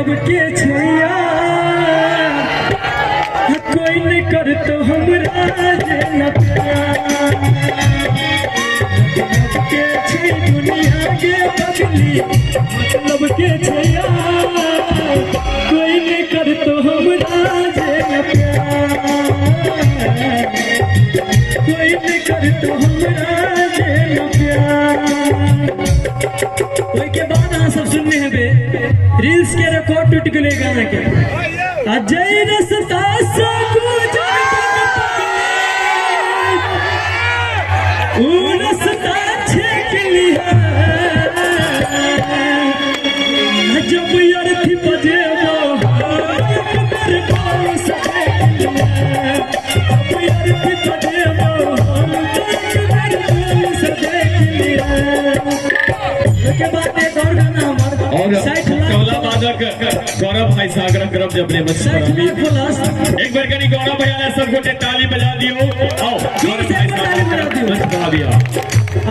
मतलब के छै यार, कोई नहीं करतो हमरा जे न प्यार। मतलब के छै दुनिया के पगली, मतलब के छै यार, कोई नहीं करतो हमरा जे न प्यार। कोई नहीं करतो हमरा जे न प्यार। ओहिके बाद अहाँ सब सुनने हेबै रील्स के रिकॉर्ड टूटि गेलै गाना के। आ जय रस्ता से गुजर बन पगली, ऊ रस्ता छेक लिहा। जब अर्थी बजेबो एक बेर गौर से देख लिहा। जब अर्थी बजेबो एक बेर गौर से देख लिहा। ओहिके बाद एक और गाना हमर और 60 लाख तबला वादक गौरव भाई से आग्रह करब जे अपने मंच पर 60 आबी। लाख प्लस। एक बेर कनी गौरव भैया ने सब गोटे ताली बजा दियो। आओ जोर गौरव से भाई एक बार साहब ताली बजा दियो। मंच पर आबिया।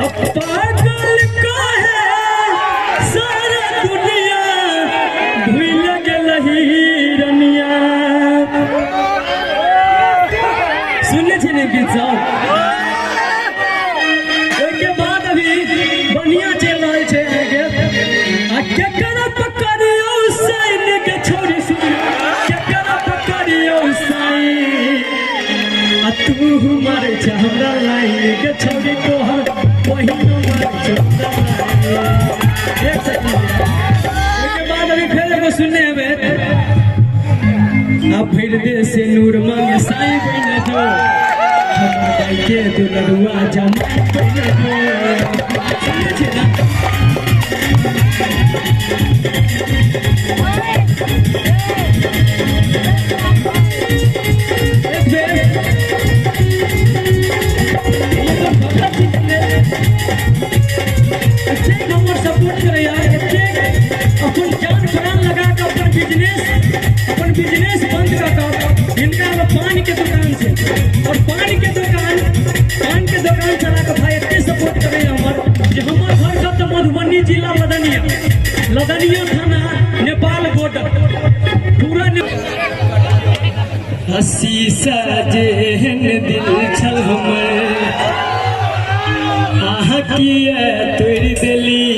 अब पागल काहे सारा दुनिया भूल गेलही रनिया। सुनने छी ने गीत सब? ओहिके बाद अभी बढ़िया चलि रहल छै अहाँके। आ केकरा पकड़ियौ साइन के छोड़ी सुन, केकरा पकड़ियौ साइन, आ तू मारै छै हमरा लाइन के छोड़ी, तोहर बहिन मारै छै हमरा लाइन। एक सेकंड। ओहिके बाद अभी फेर एगो सुनने हेबै। आ फिर दे से नूर मांगे साईं बन जो, हमर दाई के दुलरुआ जमाई बन जो। सुनने छी ना? एक बेर हम अपन भगत जी के एतेक हमर सपोर्ट करैया, एतेक अपन जान प्राण लगा कऽ अपन बिजनेस बंद कऽ कऽ हिनका हम पान के दुकान छै और पान के दुकान चला कऽ भाई एते सपोर्ट करैया हमर जे हमर घर कऽ मधुबनी जिला लदनिया, लदनिया थाना नेपाल बॉर्डर पूरा। हसी जेहन दिल छल हमर, अहाँ किया तोड़ि देलियै।